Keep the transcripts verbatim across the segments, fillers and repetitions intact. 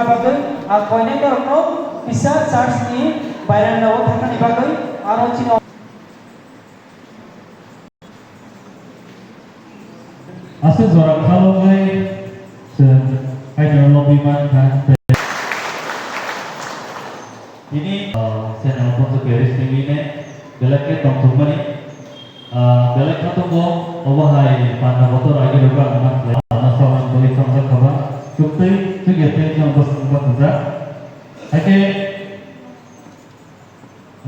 Bagwi, ah, koinai norokno kisa church ni veranda o thangna ni bagwi aro chini Aswk jora khalogwi chwng kaitor lobwi mankha. Tini, ah, Saint Alfonso Parish ni bini belai khe tongthokmani, ah, belai khe tongo, obo hai panda botor agi rwgwi ang mankha. Ano sawan bwlwi thangjak kha ba, chwngtwi chwngya tei chwng bwswk bwsajak. Hakhe,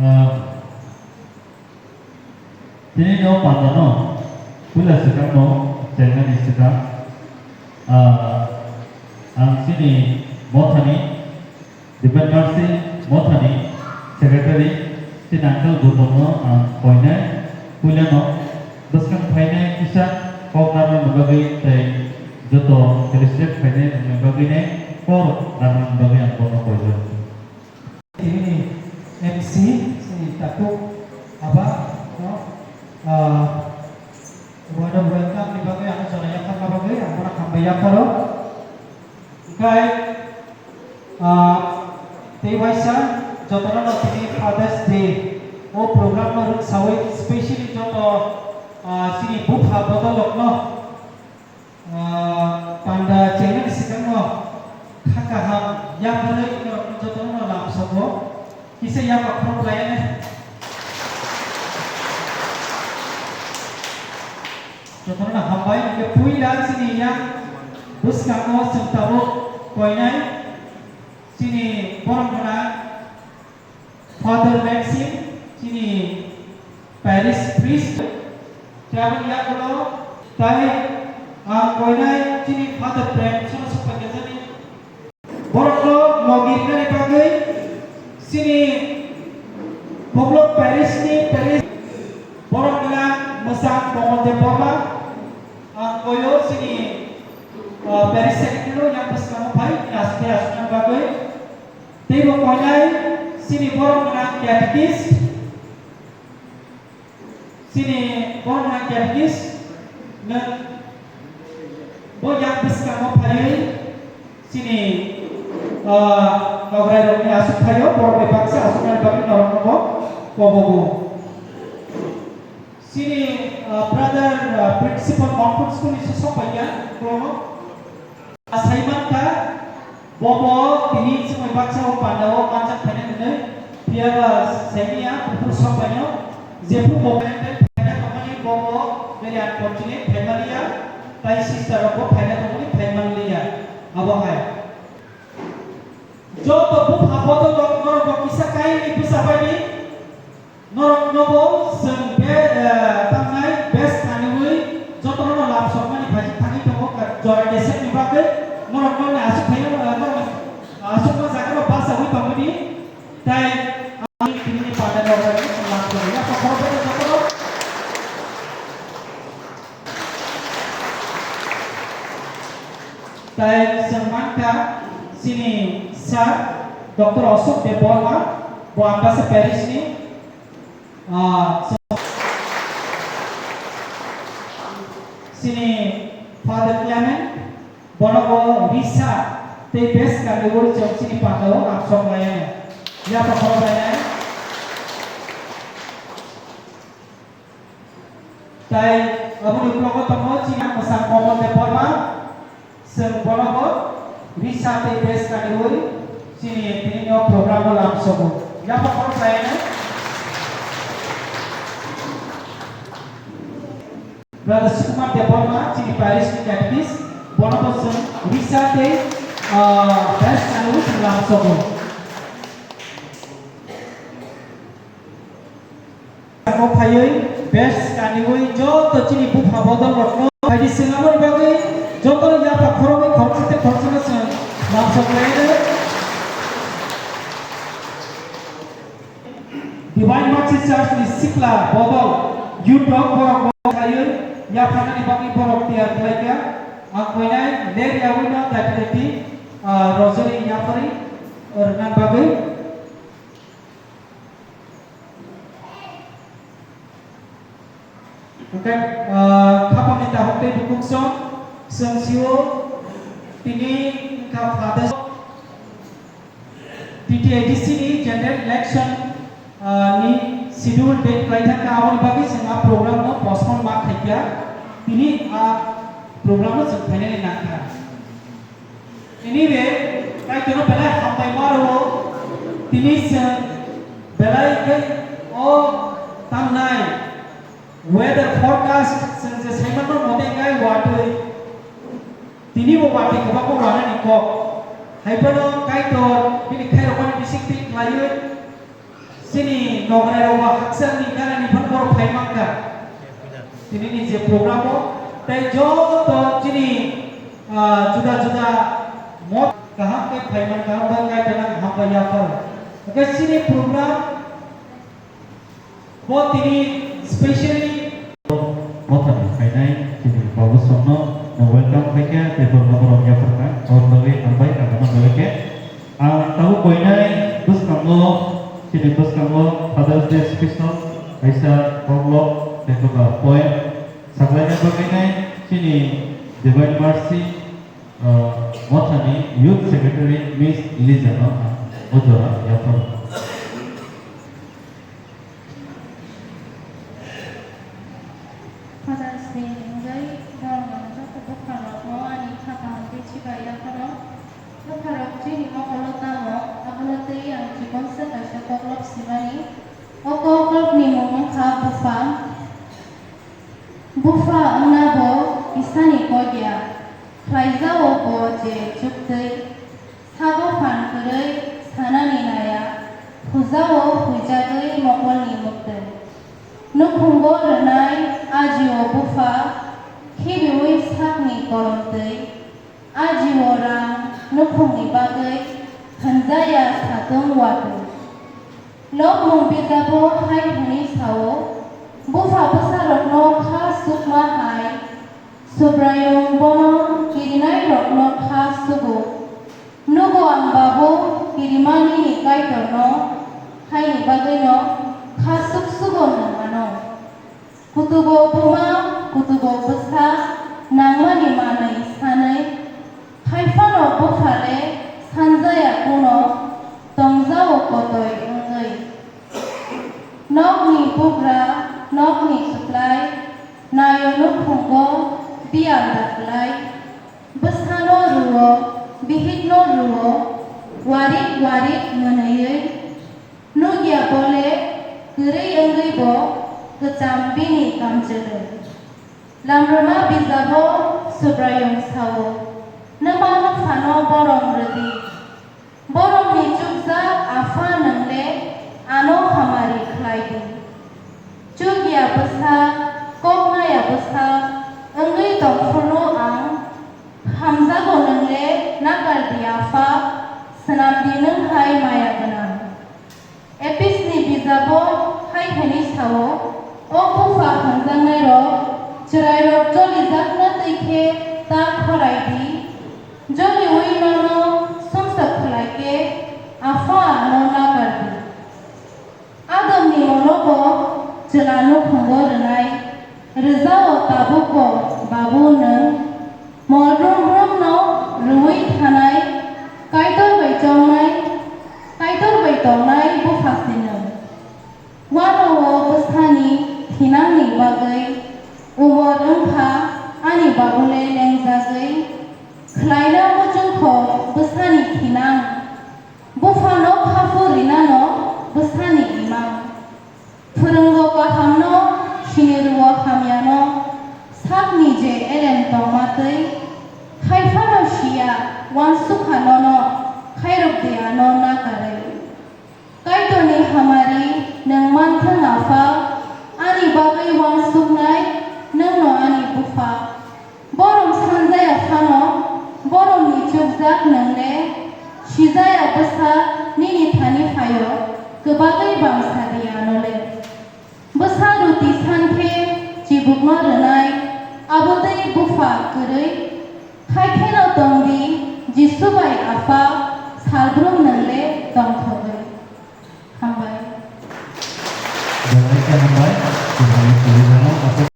ah, Tini no pandano puila swkang no chengnani swkang, ah, ang chini mothani, Divine Mercy mothani secretary, chini uncle Gautam no ang koinai puila no bwskang phainai kisa kok narwkna bagwi tei joto felicitate phainai wngna bagwi nai kok narwkna bagwi ang bono koijak. Tini M C, sini takuk aba, no, ah, wada welcome ni bagwi, ano jora yaphar na bagwi, ang bono hambai yapharo. Hingkai, ah, tei waisa, jotono no tini Father's Day, o program no rwksawi, specially joto, ah, sini bupha bodol rok no, Ah, panda chengnani swkangno kha kaham yapharwi norokno jotono lamsogo kisa yapha khorok lainai. Jotono hambai, hingke puila chini yang bwskango chwng tabuk koinai chini borok gwnang. Father Maxim, chini parish priest, tei aboni yagulo tai ang koinai chini Father Prem sono sopai kajani. Borokno logi rinani bagwi chini Boblok parish ni parish borok gwnang mwchang Komol Debbarma, ang koyo chini, ah, parish secretary no yang bwskango phai, chini aswk aswknani bagwi. Teibo koinai chini borok gwnang catechist, chini borok gwnang catechist nwng bo yang bwskango phaiwi chini, ah, nograi rokni aswk phaio, borok bai baksa aswknani bagwi norokno bo kobogo. Chini, ah, brother, ah, principal Monkut school ni se sok pai ya, uklok no. Saimankha, bobo tini chwngwi baksa o panda o manjak phainai hwnwi, phiya ba saimanya, buphuru sok paino, jephru bo phaina tongmani bobo very unfortunate, phaimaliya, tai sister rok bo phaina tongmani phaimanliya, abo hai. Joto bupha bodol rok norok bo kisa kainwi bwsa bai di. Norok nobo chwng be, eh, tamnai best kaniwi jotono lamsokmani phaji thangwi tongo, ka-, jora kesek ni bagwi norok nokni aswk phaio, eh, norok aswkma jaga rok bachawi tongmani tai ang tini ni panda norok lamsokmani jotono. Tai chwng mankha chini sir Doctor Ashok Debbarma, bo Ambasa Parish ni, ah, chini Father Clement, bono bo risa tei best kandibor chwng chini panda o lamsok lainai. Yapha khoro lainai. Tai aboni uklogo tongo chini mwchang Komol Debbarma, chwng bonobo risa tei best kaniwi chini tini o program o lamsogo. Yapha khoro khlainai. Brother Sukumar Debbarma, chini parish ni catechist, bonobo chwng risa tei, ah, best kaniwi chwng lamsogo. Abo phaiwi best kaniwi joto chini bupha bodol rokno phaidi swnamoni bagwi joto yapha khoroknwi khoroksa tei khoroksa no chwng lamsok lainai. Divine Mercy Church ni sikla bodol youth rok borok bo phaiwi yapharnani bagwi borok tiyar khlaikha. Ang koinai ler yaui no dati dati, ah, rojori yapharwi rwna bagwi. Hwnkhe, ah, khapangni tabuk tei bukhuk song, chwng sio tini wngkha Father. A D C ni general election, ah, ni schedule date khlai thangkha, aboni bagwi chwng a program no postpone ma khaikha, tini a program no chwng khainani nangkha. Anyway, Kaitorno belai hambai ma rwo, tini chwng belai khe o tangnai weather forecast chwng je saimanma mote khe watwi, tini bo watwi kwbangma wanani kok. Haiphano Kaitor bini khairokmani bisingtwi khlaiwi chini nograi rok hakchangni ganani phano borok phai mankha. Tini ni je program o tei joto chini, ah, juda juda mot kaham khe phai mankha, bo Kaitorno hambai yapharo. Hwnkhe chini program bo tini specially Mothani khainai chini babu songno no welcome khaikha tei borokno borok yaphar kha. Aboni bagwi hambai, ang belai khe. Ang tabuk koinai bwskango, chini bwskango Father's Day special kaisa koklop tei kwtal poem saklaina bagwi nai chini Divine Mercy, ah, Mothani Youth Secretary Miss Elijah no ang o jora yaphar. Father's Day ni wngwi borokno joto bupharokno ani kha kaham tei chibai yapharo. Bupharok chini mokolo tamo, abono tei ang chikonsa kaisa koklop simani. O koklopni mung wngkha bupha. Bupha wngna bo kisani kok ya, khlaijao bo je chuktwi. Sago phan kwrwi sanani naya, hujao huijagwi mokolni mwktwi. Nukhungo rwnai ajio bupha, khibiwi sakni kolomtwi. Ajio rang nukhungni bagwi hwnjaya satung watwi. Nokmung bijabo hai hwnwi sao, bupha bwsarokno kha sukma hai, Subraiyung bono kirinairokno kha sugo. Nugo ang babu kirimani ni Kaitorno, haini bagwino kha suksugo nwng ano. Kutugo buma, kutugo bwsa, nangmani manwi sanwi, hai phano bupha le sanjaya kuno, tongjao kotoi wngwi. Nokni bugra, nokni kwplai, nayo nukhungo biyal da kwlai. Bwsano rwo, bihikno rwo, warik warik mwnwiwi. Nukya bole kwrwi wngwi bo kwcham bini kamchwlwi. Lamrwma bijabo Subraiyung sao, nwma nwphano borom rwdi. Borokni chukjak Apha nwng le ano hamari khlai di. Chukya bwsa, koknaya bwsa wngwi tong phuru ang hamjago nwng le nakar di Apha, swnam di nwng hai maya gwnang. Episni bijabo hai hwnwi sao, o bupha hamjaknairok, chwrairok jolijakna twi khe ta khorai di, joliui nono sumsok khlai khe Apha ano nakar di. Adamni mologo chwla nukhungo rwnai, rwjao tabukbo babu nwng, mol brum brumno rwui thanai, Kaitor bai chongnai, Kaitor bai tongnai bupha si nwng. Uanao bwsani thinangni bagwi umor wngkha ani babule lengjagwi, khlaina muchungkho bwsani thinang. Buphano khaphur rinano bwsani imang. Phwrwngo kahamno, sini rwo hamyano, sakni je elem tongma twi, hai phano siya, uansukha nono, khairok di ano nakarwi. Kaitorni hamari nwng manthwng Apha, ani bagwi uansuknai nwngno ani bupha. Borom sanjaya phano, boromni chukjak nwng le, sijaya bwsa nini thani phaio, kwbagwi bangsa di ano le. Bwsa ruti san khe chibukno rwnai, abo tei bupha kwrwi, hai kheno tong di, Jisu bai Apha, salbrum nwng le tongthogwi. Hambai. Belai khe hambai, tini ni tini jano aswk